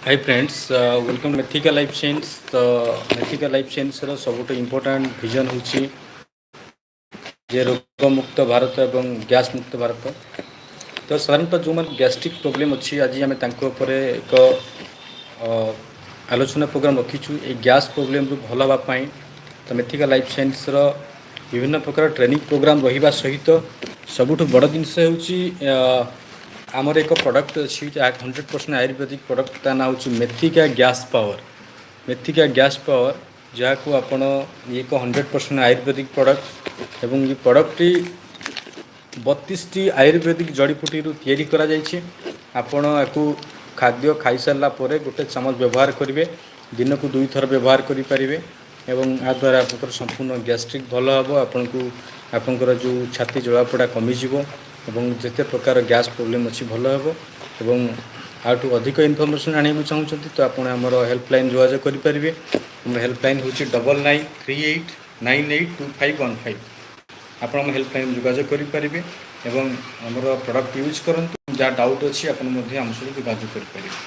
Hi friends, welcome ମେଥିକା life science. ତ ମେଥିକା life ସାଇନ୍ସର ସବୁଠୁ important vision ହେଉଛି ଯେ ରୋଗମୁକ୍ତ ଭାରତ ଏବଂ ଗ୍ୟାସ୍ ମୁକ୍ତ ଭାରତ। ତ ସାଧାରଣତଃ ଯେଉଁମାନେ ଗ୍ୟାଷ୍ଟ୍ରିକ୍ ପ୍ରୋବ୍ଲେମ୍ ଅଛି, ଆଜି ଆମେ ତାଙ୍କ ଉପରେ ଏକ ଆଲୋଚନା ପ୍ରୋଗ୍ରାମ୍ ରଖିଛୁ। ଏଇ ଗ୍ୟାସ୍ ପ୍ରୋବ୍ଲେମ୍ରୁ ଭଲ ହେବା ପାଇଁ ତ ମେଥିକା ଲାଇଫ୍ ସାଇନ୍ସର ବିଭିନ୍ନ ପ୍ରକାର ଟ୍ରେନିଂ ପ୍ରୋଗ୍ରାମ୍ ରହିବା ସହିତ ସବୁଠୁ ବଡ଼ ଜିନିଷ ହେଉଛି, ଆମର ଏକ ପ୍ରଡ଼କ୍ଟ ଅଛି, ଯାହା 100% ଆୟୁର୍ବେଦିକ ପ୍ରଡ଼କ୍ଟ। ତା ନାଁ ହେଉଛି ମେଥିକା ଗ୍ୟାସ୍ ପାୱାର। ମେଥିକା ଗ୍ୟାସ୍ ପାୱାର, ଯାହାକୁ ଆପଣ ଇଏ ଏକ 100% ଆୟୁର୍ବେଦିକ ପ୍ରଡ଼କ୍ଟ ଏବଂ ଏ ପ୍ରଡ଼କ୍ଟଟି 32ଟି ଆୟୁର୍ବେଦିକ ଜଡ଼ିବୁଟିରୁ ତିଆରି କରାଯାଇଛି। ଆପଣ ୟାକୁ ଖାଦ୍ୟ ଖାଇସାରିଲା ପରେ ଗୋଟେ ଚାମଚ ବ୍ୟବହାର କରିବେ। ଦିନକୁ ଦୁଇଥର ବ୍ୟବହାର କରିପାରିବେ ଏବଂ ଏହାଦ୍ୱାରା ଆପଣଙ୍କର ସମ୍ପୂର୍ଣ୍ଣ ଗ୍ୟାଷ୍ଟ୍ରିକ୍ ଭଲ ହେବ, ଆପଣଙ୍କର ଯେଉଁ ଛାତି ଜଳାପୋଡ଼ା କମିଯିବ ଏବଂ ଯେତେ ପ୍ରକାର ଗ୍ୟାସ୍ ପ୍ରୋବ୍ଲେମ୍ ଅଛି, ଭଲ ହେବ। ଏବଂ ୟାଠୁ ଅଧିକ ଇନଫର୍ମେସନ୍ ଜାଣିବାକୁ ଚାହୁଁଛନ୍ତି ତ ଆପଣ ଆମର ହେଲ୍ପଲାଇନ୍ ଯୋଗାଯୋଗ କରିପାରିବେ। ଆମର ହେଲ୍ପଲାଇନ୍ ହେଉଛି 9938982515। ଆପଣ ଆମ ହେଲ୍ପଲାଇନ୍ ଯୋଗାଯୋଗ କରିପାରିବେ ଏବଂ ଆମର ପ୍ରଡ଼କ୍ଟ ୟୁଜ୍ କରନ୍ତୁ। ଯାହା ଡାଉଟ୍ ଅଛି, ଆପଣ ମଧ୍ୟ ଆମ ସହିତ ଯୋଗାଯୋଗ କରିପାରିବେ।